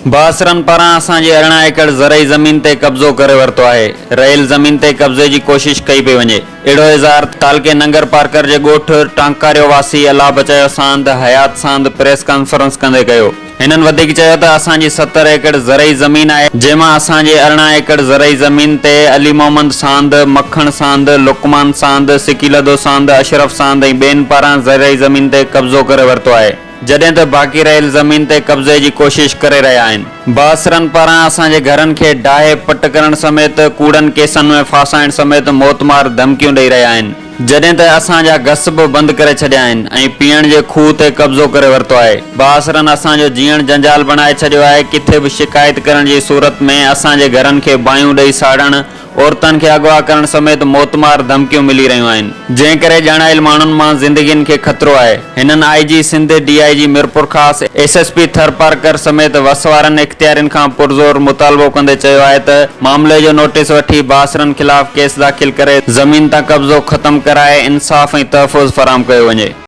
بااثرن پاران اسان جي 18 ايڪڙ زرعي زمين تي قبضو ڪري ورتو آهي، رهيل زمين تي قبضي جي ڪوشش ڪئي پئي وڃي. اهڙو اظهار تعلقي ننگر پارڪر جي ڳوٺ ٽانڪاريو واسي الله بچايو ساند، حيات ساند پريس ڪانفرنس ڪندي ڪيو. هنن وڌيڪ چيو ته اسان جي 70 ايڪڙ زرعي زمين آهي، جنهن مان اسان جي 18 ايڪڙ زرعي زمين تي علي محمد ساند، مکڻ ساند، لقمان ساند، سڪيلڌو ساند، اشرف ساند ۽ ٻين پاران زرعي زمين تي قبضو ڪري ورتو آهي. جڏهن ته باقي رهيل زمين تي قبضي جي ڪوشش ڪري رهيا آهن. بااثرن پاران اسان جي گهرن کي ڊاهي پٽ ڪرڻ سميت ڪوڙن ڪيسن ۾ ڦاسائڻ سميت موتمار ڌمڪيون ڏئي رهيا آهن. جڏهن ته اسان جا گس به بند ڪري ڇڏيا آهن ۽ پيئڻ جي کوهه تي قبضو ڪري ورتو آهي. بااثرن اسان جو جيئڻ جنجال بڻائي ڇڏيو آهي، ڪٿي به شڪايت ڪرڻ جي صورت ۾ اسان جي گهرن کي باهيون ڏئي ساڙڻ، عورتن کي اغوا ڪرڻ سميت موتمار ڌمڪيون ملي رهيون آهن، جنهن ڪري ڄاڻايل ماڻهن مان زندگين کي خطرو آهي. هنن I G Sindh, D I G Mirpurkhas, S S P Tharparkar سميت وس وارن اختيارين کان پرزور مطالبو ڪندي چيو آهي ته معاملي جو نوٽيس وٺي بااثرن خلاف ڪيس داخل ڪري زمين تان قبضو ختم ڪرائي انصاف ۽ تحفظ فراهم ڪيو وڃي.